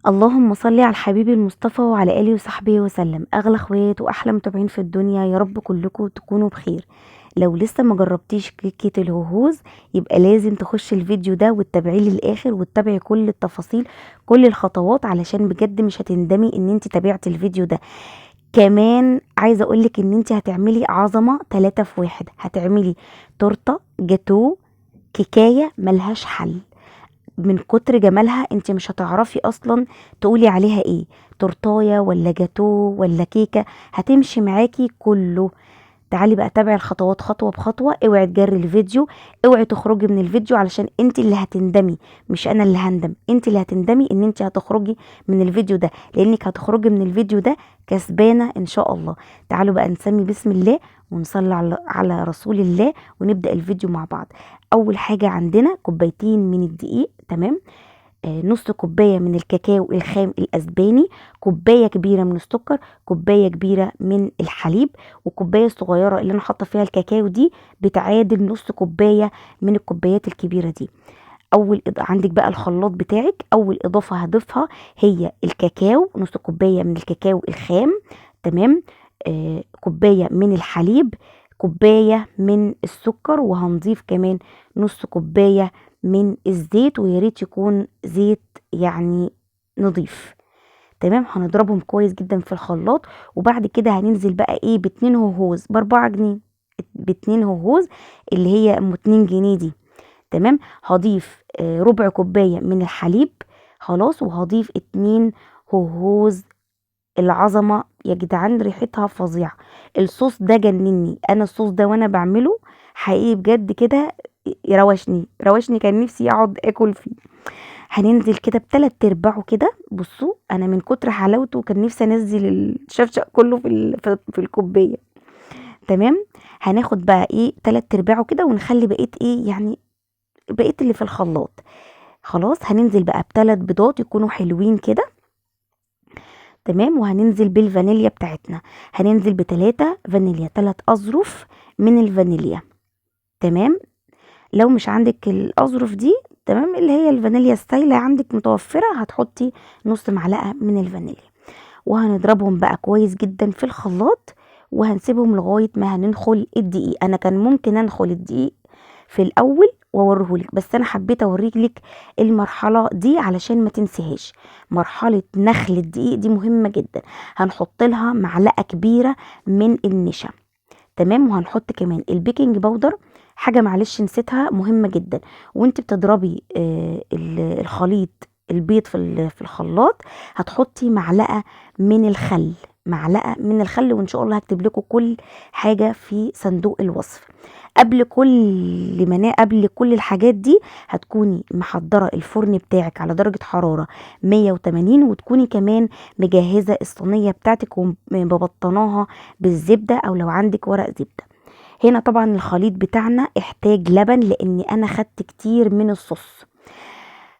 اللهم صل على الحبيب المصطفى وعلى آله وصحبه وسلم. أغلى اخوات وأحلى متابعين في الدنيا، يا رب كلكم تكونوا بخير. لو لسه ما جربتيش كيكة الهوهوز يبقى لازم تخشي الفيديو ده وتتابعيه للآخر وتتابعي كل التفاصيل كل الخطوات، علشان بجد مش هتندمي ان انت تابعتي الفيديو ده. كمان عايزه اقولك ان انت هتعملي عظمه 3 في 1، هتعملي تورته جاتو كيكايه ملهاش حل، من كتر جمالها انت مش هتعرفي اصلا تقولي عليها ايه، تورتايه ولا جاتو ولا كيكة، هتمشي معاكي كله. تعالي بقى تابعي الخطوات خطوة بخطوة، اوعي تجري الفيديو، اوعي تخرجي من الفيديو، علشان انت اللي هتندمي مش انا اللي هندم. انت اللي هتندمي ان انت هتخرجي من الفيديو ده، لانك هتخرجي من الفيديو ده كسبانه ان شاء الله. تعالوا بقى نسمي بسم الله ونصلي على رسول الله ونبدا الفيديو مع بعض. اول حاجة عندنا كوبايتين من الدقيق، تمام، نص كوباية من الكاكاو الخام الاسباني، كوباية كبيرة من السكر، كوباية كبيرة من الحليب، وكوبايه صغيرة اللي انا حاطه فيها الكاكاو دي بتعادل نص كوباية من الكوبايات الكبيرة دي. عندك بقى الخلاط بتاعك، اول اضافه هضيفها هي الكاكاو، نص كوباية من الكاكاو الخام، تمام، كوباية من الحليب، كوباية من السكر، وهنضيف كمان نص كوباية من الزيت، ويا ريت يكون زيت يعني نضيف. تمام، هنضربهم كويس جدا في الخلاط. وبعد كده هننزل بقى ايه باتنين هوهوز ب4 جنيه، باتنين هوهوز اللي هي ام 2 جنيه دي. تمام، هضيف ربع كوباية من الحليب، خلاص، وهضيف 2 هوهوز. العظمة يا جدعان ريحتها فظيعة، الصوص ده جنني انا، الصوص ده وانا بعمله حقيقي بجد كده روشني روشني، كان نفسي اقعد اكل فيه. هننزل كده بتلات ارباعه كده، بصوا انا من كتر حلاوته كان نفسي انزل الشفشق كله في الكوباية. تمام، هناخد بقى ايه تلات ارباعه كده ونخلي بقية ايه يعني بقية اللي في الخلاط. خلاص، هننزل بقى بتلات بيضات يكونوا حلوين كده. تمام، وهننزل بالفانيليا بتاعتنا، هننزل ب3 فانيليا، 3 اظرف من الفانيليا. تمام، لو مش عندك الاظرف دي، تمام، اللي هي الفانيليا السايله عندك متوفرة، هتحطي نص معلقه من الفانيليا. وهنضربهم بقى كويس جدا في الخلاط، وهنسيبهم لغاية ما هننخل الدقيق. انا كان ممكن انخل الدقيق في الاول واوريهولك، بس انا حبيت اوريك لك المرحلة دي علشان ما تنسيهاش. مرحلة نخل الدقيق دي مهمة جدا. هنحط لها معلقه كبيرة من النشا، تمام، وهنحط كمان ال baking powder، حاجة معلش نسيتها مهمة جدا. وانت بتضربي الخليط البيض في الخلاط، هتحطي معلقه من الخل، معلقه من الخل، وان شاء الله هكتب لكم كل حاجة في صندوق الوصف. قبل كل الحاجات دي هتكوني محضرة الفرن بتاعك على درجه حرارة 180، وتكوني كمان مجهزة الصينية بتاعتك ومبطناها بالزبده، او لو عندك ورق زبدة. هنا طبعا الخليط بتاعنا احتاج لبن، لان انا خدت كتير من الصوص،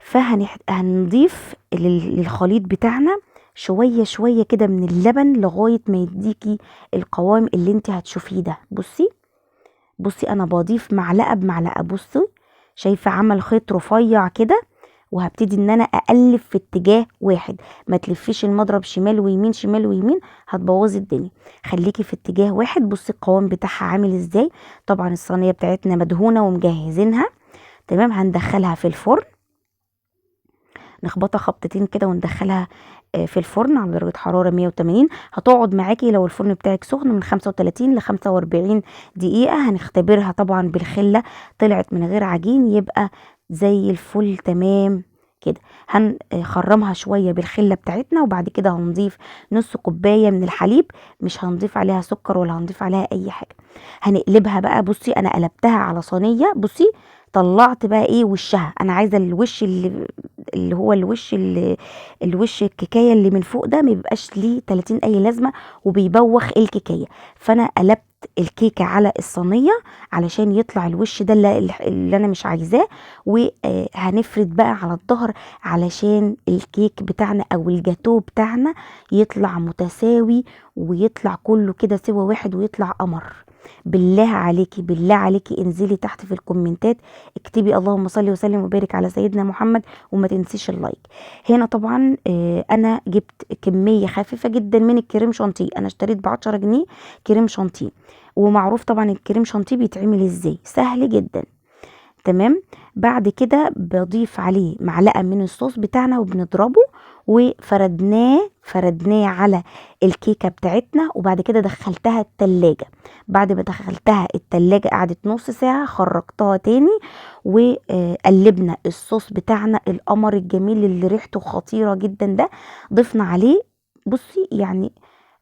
فهنضيف للخليط بتاعنا شوية شوية كده من اللبن لغاية ما يديكي القوام اللي انت هتشوفيه ده. بصي انا بضيف معلقه بمعلقه، بصي شايفه عمل خيط رفيع كده، وهبتدي ان انا اقلب في اتجاه واحد. ما تلفيش المضرب شمال ويمين شمال ويمين، هتبوظي الدنيا. خليكي في اتجاه واحد. بصي القوام بتاعها عامل ازاي. طبعا الصينية بتاعتنا مدهونه ومجهزينها. تمام، هندخلها في الفرن، نخبطها خبطتين كده وندخلها في الفرن على درجة حرارة 180. هتقعد معاكي لو الفرن بتاعك سخن من 35 ل 45 دقيقة. هنختبرها طبعا بالخلة، طلعت من غير عجين يبقى زي الفل. تمام كده هنخرمها شوية بالخلة بتاعتنا، وبعد كده هنضيف نص كوباية من الحليب، مش هنضيف عليها سكر ولا هنضيف عليها اي حاجة. هنقلبها بقى. بصي انا قلبتها على صينية، بصي طلعت بقى ايه وشها، انا عايزة الوش اللي هو الوش اللي الوش الكيكايه اللي من فوق ده ما بيبقاش ليه 30 اي لازمه وبيبوخ الكيكايه، فانا قلبت الكيكه على الصينية علشان يطلع الوش ده اللي انا مش عايزاه. وهنفرد بقى على الظهر علشان الكيك بتاعنا او الجاتو بتاعنا يطلع متساوي ويطلع كله كده سوا واحد ويطلع قمر. بالله عليكي بالله عليكي انزلي تحت في الكومنتات اكتبي اللهم صل وسلم وبارك على سيدنا محمد، وما تنسيش ال like. هنا طبعا انا جبت كمية خفيفة جدا من الكريم شانتيه، انا اشتريت ب10 جنيه كريم شانتيه، ومعروف طبعا الكريم شانتيه بيتعمل ازاي، سهل جدا. تمام. بعد كده بضيف عليه معلقه من الصوص بتاعنا وبنضربه، وفردناه على الكيكه بتاعتنا. وبعد كده دخلتها التلاجة. بعد ما دخلتها التلاجة قعدت نص ساعة، خرجتها تاني وقلبنا الصوص بتاعنا القمر الجميل اللي ريحته خطيرة جدا ده. ضفنا عليه بصي يعني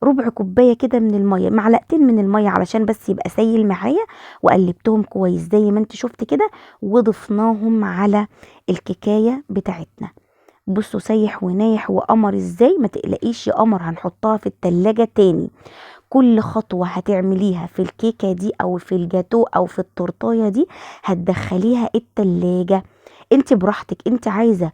ربع كوباية كده من المية، معلقتين من المية علشان بس يبقى سايل معايا، وقلبتهم كويس زي ما انت شفت كده، وضفناهم على الكيكايه بتاعتنا. بصوا سايح ونايح وقمر ازاي، ما تقلقيش يا قمر، هنحطها في التلاجة تاني. كل خطوة هتعمليها في الكيكه دي او في الجاتو او في التورتايه دي هتدخليها التلاجة. انت براحتك، انت عايزه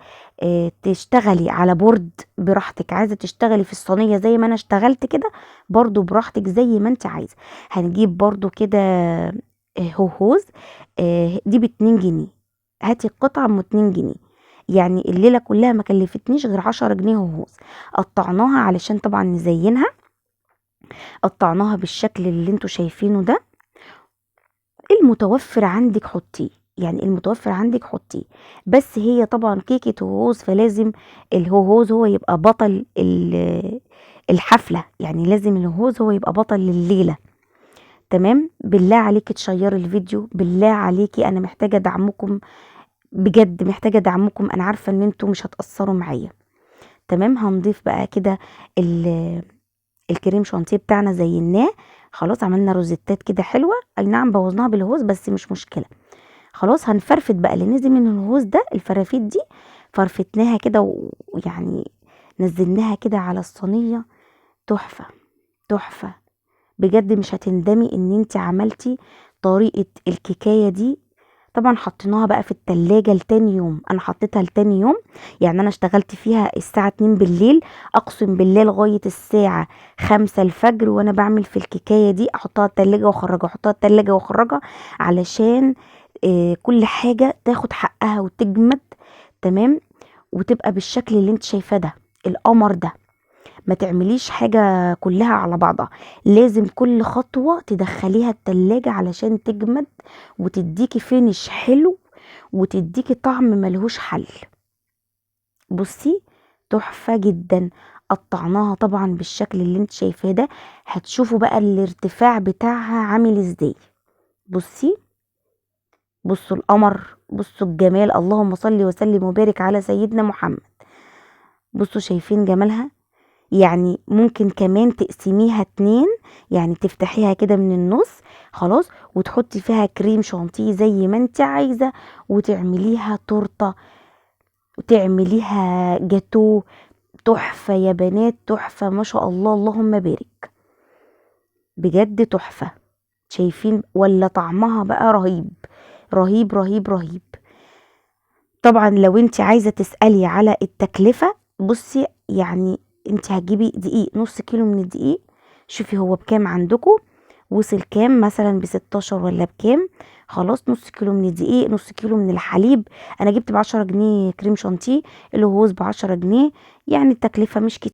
تشتغلي على board براحتك، عايزه تشتغلي في الصينية زي ما انا اشتغلت كده برضو براحتك، زي ما انت عايزه. هنجيب برضو كده هوهوز، دي ب2 جنيه، هاتي القطعة ام 2 جنيه، يعني الليلة كلها ما كلفتنيش غير 10 جنيه هوهوز. قطعناها علشان طبعا نزينها، قطعناها بالشكل اللي انتوا شايفينه ده. المتوفر عندك حطيه، يعني المتوفر عندك حطيه، بس هي طبعا كيكة هوهوز فلازم الهوهوز هو يبقى بطل الحفلة، يعني لازم الهوهوز هو يبقى بطل الليلة. تمام. بالله عليكي تشيري الفيديو، بالله عليكي انا محتاجة دعمكم بجد، محتاجة دعمكم، انا عارفة ان انتوا مش هتقصروا معايا. تمام. هنضيف بقى كده الكريم شانتيه بتاعنا زيناه خلاص، عملنا روزيتات كده حلوة، اي نعم بوظناها بالهوز بس مش مشكلة. خلاص هنفرفت بقى اللي نزل من الهوز ده، الفرافيت دي فرفتناها كده ويعني نزلناها كده على الصينية. تحفة تحفة بجد، مش هتندمي ان انت عملتي طريقة الكيكاية دي. طبعا حطيناها بقى في التلاجة لتاني يوم، انا حطيتها لتاني يوم، يعني انا اشتغلت فيها الساعة 2 بالليل، اقسم بالله لغاية الساعة 5 الفجر وانا بعمل في الكيكاية دي، احطها التلاجة واخرجها، احطها التلاجة واخرجها، علشان كل حاجة تاخد حقها وتجمد. تمام. وتبقى بالشكل اللي انت شايفاه ده، القمر ده. ما تعمليش حاجة كلها على بعضها، لازم كل خطوة تدخليها التلاجة علشان تجمد وتديكي فينش حلو وتديكي طعم ملهوش حل. بصي تحفة جدا. قطعناها طبعا بالشكل اللي انت شايفاه ده، هتشوفوا بقى الارتفاع بتاعها عامل ازاي. بصي بصوا القمر، بصوا الجمال، اللهم صل وسلم وبارك على سيدنا محمد. بصوا شايفين جمالها؟ يعني ممكن كمان تقسميها 2، يعني تفتحيها كده من النص خلاص، وتحطي فيها كريم شانتيه زي ما انت عايزة، وتعمليها تورتة وتعمليها جاتو. تحفة يا بنات، تحفة ما شاء الله، اللهم بارك، بجد تحفة. شايفين ولا طعمها بقى رهيب رهيب رهيب رهيب. طبعا لو انت عايزة تسألي على التكلفة، بصي يعني انت هتجيبي دقيق نص كيلو من الدقيق، شوفي هو بكام عندكم، وصل كام مثلا ب16 ولا بكام. خلاص نص كيلو من الدقيق، نص كيلو من الحليب، انا جبت ب10 جنيه كريم شانتيه، الهوز ب10 جنيه، يعني التكلفة مش كتير.